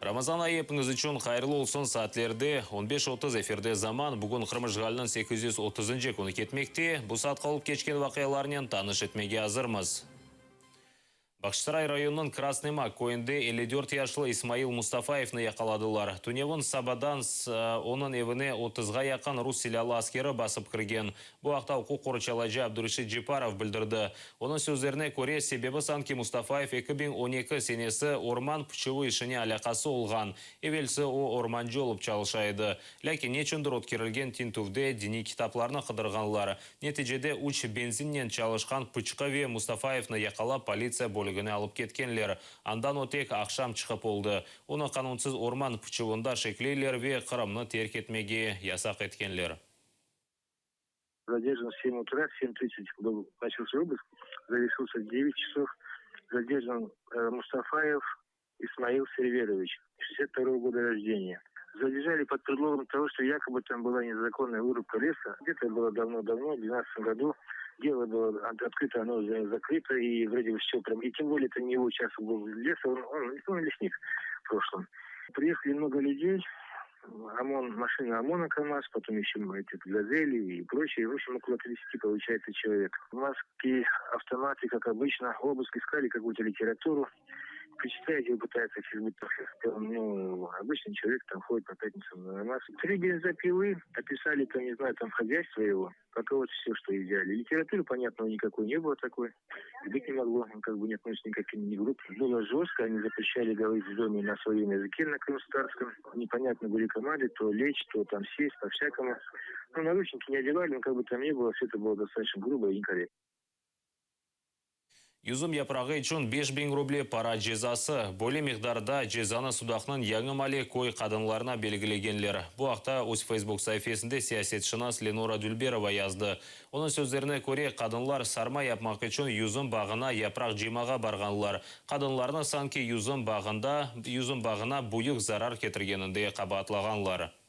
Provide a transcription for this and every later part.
Ramazan ayı epiñiz içün hayırlı olsun. Saatlerde on beş 30, efirde Zaman. Bugün Qırım işğaliniñ 830-ncı künü ketmekte. Bu saatqa olıp keçken vaqialarnen tanış etmege azırmız. Bağçasaray rayonınıñ Krasnıy Mak köyünde 54 yaşlı İsmail Mustafayevni yaqaladılar. Tünevin sabadan onıñ evine otuzğa yaqın rus silâlı askeri basıp kirgen. Bu aqta uquq qorçalayıcı Abdureşit Cepparov bildirdi. Onıñ sözlerine köre, sebebi sanki Mustafayev 2012 senesi orman pıçuvı işine alâqası olğan. Evelsi o ormancı olıp çalışa edi. Lâkin neçündir ötkerilgen tintüvde diniy kitaplarnı qıdırğanlar. Neticede üç benzinnen çalışqan pıçqı ve Mustafayevni yaqalap politsiya bölügine alıp ketkenler. Andan o tek aqşam çıqıp oldı. Onı qanunsız orman pıçuvında şekleyler ve Qırımnı terk etmege yasaq etkenler. Задержан в 7 утра, в 7.30 был, начался обыск, завершился в 9 часов. Задержан э, Мустафаев Исмаил Серверович, 62 года рождения. Задержали под предлогом того, что якобы там была незаконная вырубка леса. Где-то было давно-давно, в 2012 году. Дело было открыто, оно закрыто, и вроде бы все прям. И тем более это не его участок был леса, он, он, он лесник в прошлом. Приехали много людей, ОМОН, машина ОМОНа КАМАЗ, потом еще эти «Газели» и прочее. В общем, около 30 получается человек. Маски, автоматы, как обычно, обыск искали какую-то литературу. Представить пытается ну, обычный человек там ходит по пятницам на намаз. Три бензопилы, описали там, не знаю, там хозяйство его, пока вот все, что взяли. Литературы, понятно, никакой не было такой. Быть не могло, он как бы не относится никаким ни групп. Было жестко, они запрещали говорить в доме на своем языке, на крымскотатарском. Непонятно были команды, то лечь, то там сесть, по-всякому. Ну, наручники не одевали, но как бы там ни было, все это было достаточно грубо и некорректно. Yüzüm yaprağı içün 5000 ruble para cezası. Böyle miqdarda cezanı Sudaqnıñ Yañı Male köy qadınlarına belgilegenler. Bu aqta öz Facebook saifesinde siyasetşınas Lenora Dülberova yazdı. Onıñ sözlerine köre, qadınlar sarma yapmaq içün yüzüm bağına yapraq cıymağa barğanlar. Qadınlarnı sanki yüzüm bağında, yüzüm bağına büyük zarar ketirgeninde qabaatlağanlar.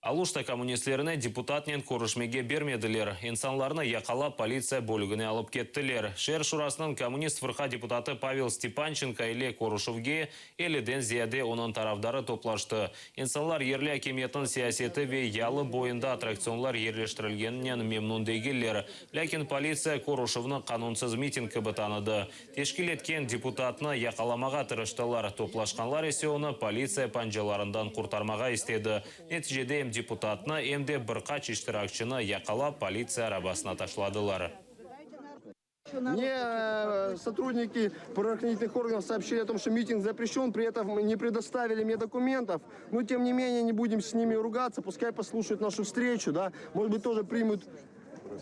Aluşta kommunistlerine deputatnen körüşmege bermediler. İnsanlarnı yaqalap politsiya bölügine alıp kettiler. Şeer şurasınıñ kommunist fırqa deputatı Pavel Stepançenko ile körüşüvge 50-den ziyade onıñ tarafdarı toplaştı. İnsanlar yerli akimiyetniñ siyaseti ve yalı boyunda attraktsionlar yerleştirilgeninen memnün degiller. Lâkin politsiya körüşüvni qanunsız miting kibi tanıdı. Teşkil etken deputatnı yaqalamağa tırıştılar, toplaşqanlar ise onı politsiya pancalarından qurtarmağa istedi. Neticede em deputatnı, em de bir qaç iştirakçini yaqalap politsiya arabasına taşladılar. Мне э, сотрудники правоохранительных органов сообщили о том, что митинг запрещен, при этом не предоставили мне документов. Но, тем не менее, не будем с ними ругаться, пускай послушают нашу встречу, да, может быть, тоже примут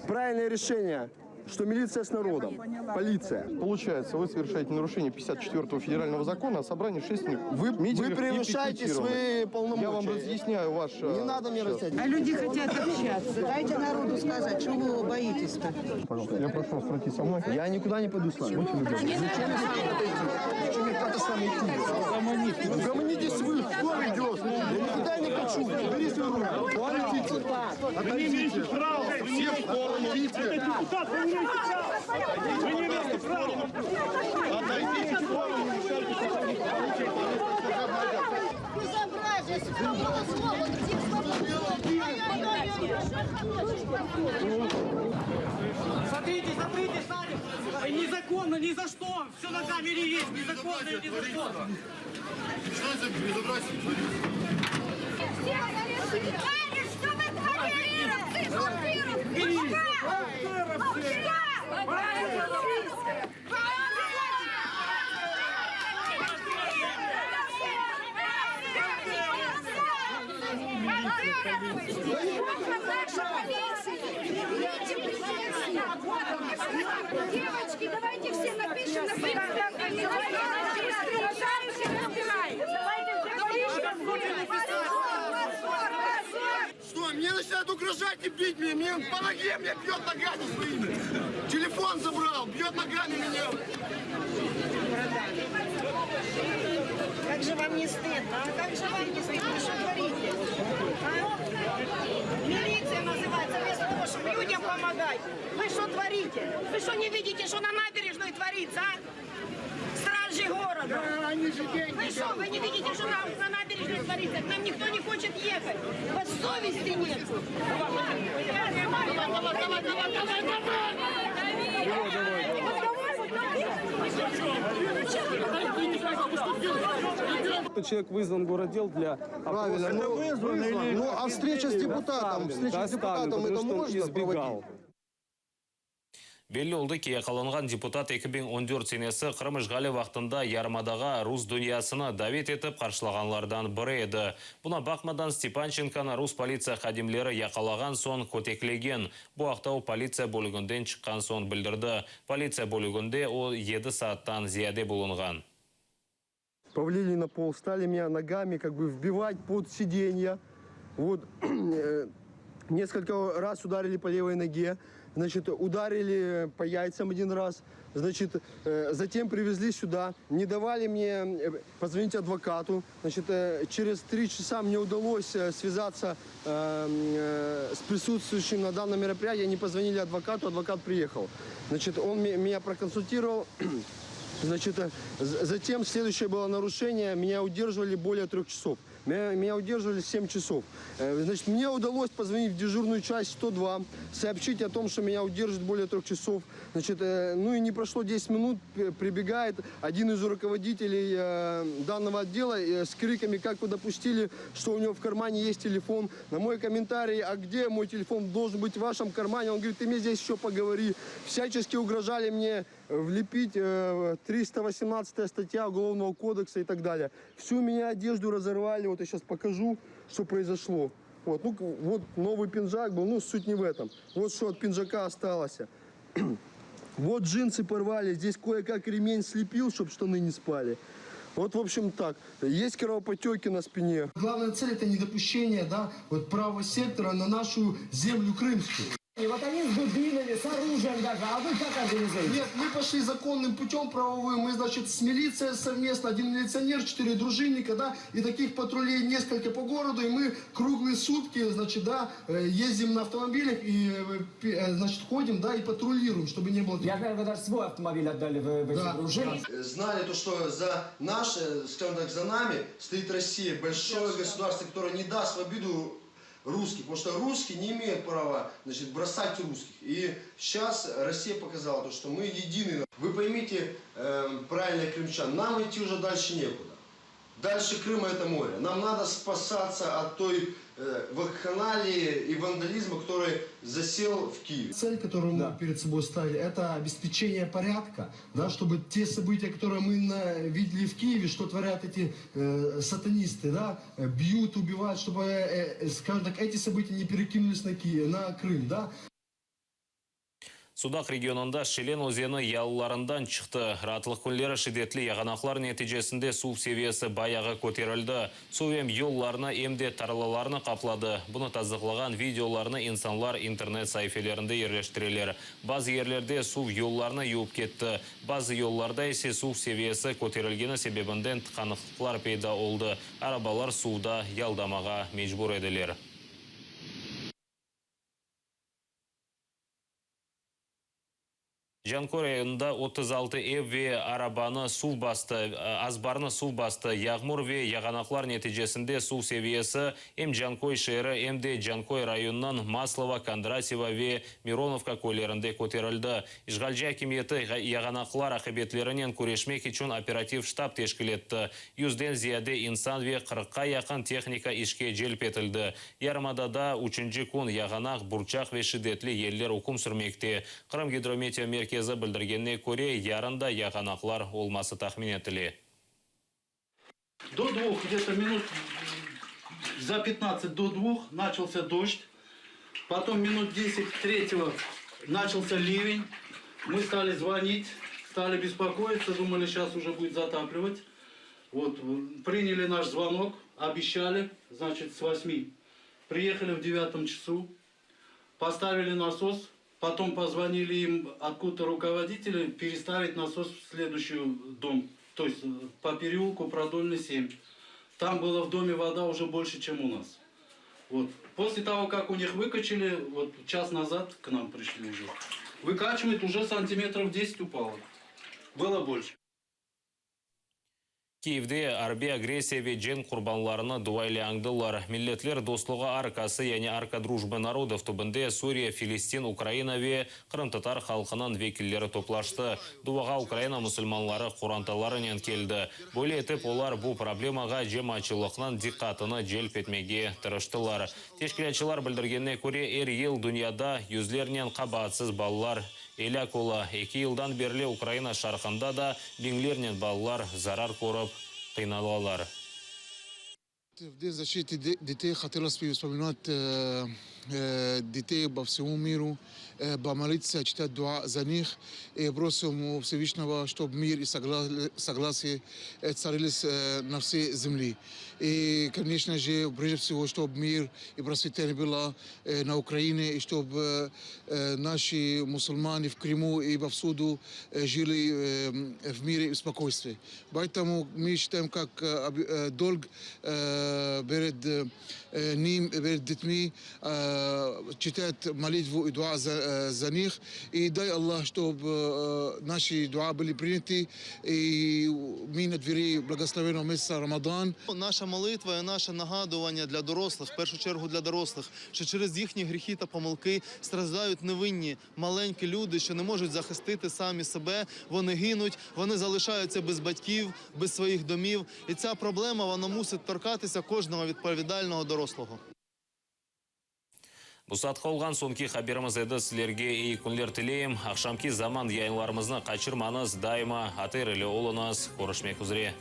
правильное решение, что милиция с народом, полиция. Получается, вы совершаете нарушение 54-го федерального закона о собрании общественных Вы, вы митингов и превышаете пикетирований. свои полномочия. Я вам разъясняю ваш... э, Не надо мне сейчас. разъяснять. А люди хотят общаться. Дайте народу сказать, чего вы его боитесь-то? Пожалуйста, я прошу вас пройти со мной. Я никуда не пойду с вами. Зачем мне с вами куда-то идти? Зачем мне куда-то с вами идти? Угомонитесь вы, кто идет? Я никуда не хочу. Бери свою руку. Отойдите. Отойдите. Все в сторону. Идите. Отойдите в сторону. Безобразие! Свобода слова! Где свобода слова? Смотрите, смотрите, смотрите! Незаконно, ни за что! Все на камере есть, незаконно и ни за что! Что вы творите? Бандировцы! Девочки, давайте все напишем на Что, мне начинают угрожать и бить меня. Мне по ноге мне бьет ногами своими. Телефон забрал, бьет ногами меня. Как же вам не стыдно, а? Как же вам не стыдно? Что творите? А? Милиция называется, вместо того, чтобы людям помогать. помогать. Вы что творите? Вы что не видите, что на набережной творится, а? Стражи города. Вы что, вы не видите, что на, на набережной творится? К нам никто не хочет ехать. У вас совести нет. Давай, давай, давай, давай, давай, Этот человек вызван в городдел для Правильно. опроса. Ну, вызван. Ну, а встреча с депутатом, встреча с Доставлен, депутатом, потому это что он можно избегал. проводить? Belli oldı ki, yaqalanğan deputat 2014 senesi Qırım işğali vaqtında yarımadağa rus dünyasını davet etip qarşılağanlardan biri edi. Buña baqmadan Stepançenkonı rus politsiya hadimleri yaqalağan soñ köteklegen. Bu aqta o politsiya bölüginden çıqqan soñ bildirdi. Politsiya bölüginde o 7 saattan ziyade bulunğan. Повалили на пол, стали меня ногами как бы вбивать под сиденья. Вот э, несколько раз ударили по левой ноге, значит, ударили по яйцам один раз, значит, э, затем привезли сюда, не давали мне э, позвонить адвокату. Значит, э, через три часа мне удалось э, связаться э, э, с присутствующим на данном мероприятии. Они позвонили адвокату, адвокат приехал. Значит, он ме- меня проконсультировал. Значит, э, з- затем следующее было нарушение. Меня удерживали более трех часов. Меня, меня удерживали 7 часов. Э, Значит, мне удалось позвонить в дежурную часть 102, сообщить о том, что меня удерживают более трех часов. Значит, э, ну и не прошло 10 минут, п- прибегает один из руководителей э, данного отдела э, с криками, как вы допустили, что у него в кармане есть телефон. На мой комментарий, а где мой телефон должен быть в вашем кармане? Он говорит, ты мне здесь еще поговори. Всячески угрожали мне влепить э, 318 статья Уголовного кодекса и так далее. Всю меня одежду разорвали, вот я сейчас покажу, что произошло. Вот, ну, вот новый пинжак был, ну, суть не в этом. Вот что от пинжака осталось. Вот джинсы порвали, здесь кое-как ремень слепил, чтобы штаны не спали. Вот, в общем, так. Есть кровоподтеки на спине. Главная цель – это недопущение, да, вот правого сектора на нашу землю крымскую. И вот они с дубинами, с оружием даже. А вы как организуете? Нет, мы пошли законным путем правовым. Мы, значит, с милицией совместно, один милиционер, четыре дружинника, да, и таких патрулей несколько по городу, и мы круглые сутки, значит, да, э, ездим на автомобилях и, э, пи- э, значит, ходим, да, и патрулируем, чтобы не было... Я знаю, вы даже свой автомобиль отдали в, в эти Да. дружины. Знали то, что за наше, скажем так, за нами стоит Россия, большое государство, которое не даст в обиду русских, потому что русские не имеют права, значит, бросать русских. И сейчас Россия показала то, что мы едины. Вы поймите э, правильно, крымчан, нам идти уже дальше некуда. Дальше Крыма это море. Нам надо спасаться от той э, вакханалии и вандализма, который засел в Киеве. Цель, которую мы перед собой ставили, это обеспечение порядка, да, чтобы те события, которые мы на- видели в Киеве, что творят эти э, сатанисты, да, э, бьют, убивают, чтобы, э, э, скажем так, эти события не перекинулись на, Киев, на Крым, да. Sudaq regionında Şelen özeni yalılarından çıqtı. Raatlıq künleri şiddetli yağanaqlar neticesinde suv seviyesi bayağı köterildi. Suv em yollarnı, em de tarlalarnı qapladı. Bunı tasdıqlağan videolarnı insanlar internet saifelerinde yerleştireler. Bazı yerlerde suv yollarnı yuvıp ketti. Bazı yollarda ise suv seviyesi köterilgeni sebebinden tıqanıqlıqlar peyda oldı. Arabalar suvda yaldamağa mecbur ediler. Canköy rayonında 36 ev ve arabanı suv bastı, azbarnı suv bastı. Yağmur ve yağanaqlar neticesinde suv seviyesi em Canköy şeeri, em de Canköy rayonınıñ Maslovo, Kondratyevo ve Mironovka köylerinde köterildi. İşğalci akimiyeti yağanaqlar aqibetlerinen küreşmek içün operativ ştab teşkil etti. Yüzden ziyade insan ve 40-qa yaqın tehnika işke celp etildi. Yarımadada üçünci kün yağanaq, burçaq ve şiddetli yeller üküm sürmekte. Qırım gidrometeomerkezi bildirgenine köre, yarın da yağanaqlar olması tahmin etile. До двух, где-то минут за 15 до двух начался дождь. Потом минут 10 третьего начался ливень. Мы стали звонить, стали беспокоиться, думали, сейчас уже будет затапливать. Вот, приняли наш звонок, обещали, значит, с 8. Приехали в девятом часу, поставили насос, потом позвонили им откуда-то руководители переставить насос в следующий дом, то есть э, по переулку Продольный 7. Там была в доме вода уже больше, чем у нас. Вот. После того, как у них выкачали, вот час назад к нам пришли уже. Выкачивают, уже сантиметров 10 упало. Было больше. Kiyevde arbiy agressiya ve cenk qurbanlarını dua ile añdılar. Milletler dostluğı arkası, yani Arka drujbı narodov tübünde Suriye, Filistin, Ukraina ve qırımtatar halqınıñ vekilleri toplaştı. Duağa Ukraina musulmanları qorantalarınen keldi. Böyle etip olar bu problemağa cemaatçılıqnıñ diqqatını celp etmege tırıştılar. Teşkilâtçılar bildirgenine köre, er yıl dünyada yüzlernen qabaatsız balalar elâk ola. Eki yıldan berli Ukraina şarqında da biñlernen balalar zarar körip qıynalalar. В День защиты детей хотелось бы вспоминать детей по всему миру, помолиться, читать дуа за них и просим у Всевышнего, чтобы мир и согласие царились на всей земле. И, конечно же, прежде всего, чтобы мир и процветание было на Украине, и чтобы наши мусульмане в Крыму и повсюду жили в мире и спокойствии. Поэтому мы считаем как долг перед ним, перед детьми, читать молитву и дуа за, за них. И дай Аллах, чтобы наши дуа были приняты, и мы на двери благословенного месяца Рамадан. Наша молитва і наше нагадування для дорослих, в першу чергу для дорослих, що через їхні гріхи та помилки страждають невинні маленькі люди, що не можуть захистити самі себе. Вони гинуть, вони залишаються без батьків, без своїх домів. І ця проблема вона мусить торкатися кожного відповідального дорослого. Bu saatqa olğan soñki haberimiz edi. Sizlerge eyi künler tileyim. Aqşamki Zaman yayınlarımıznı qaçırmañız. Daima ATR ile oluñız. Körüşmek üzre.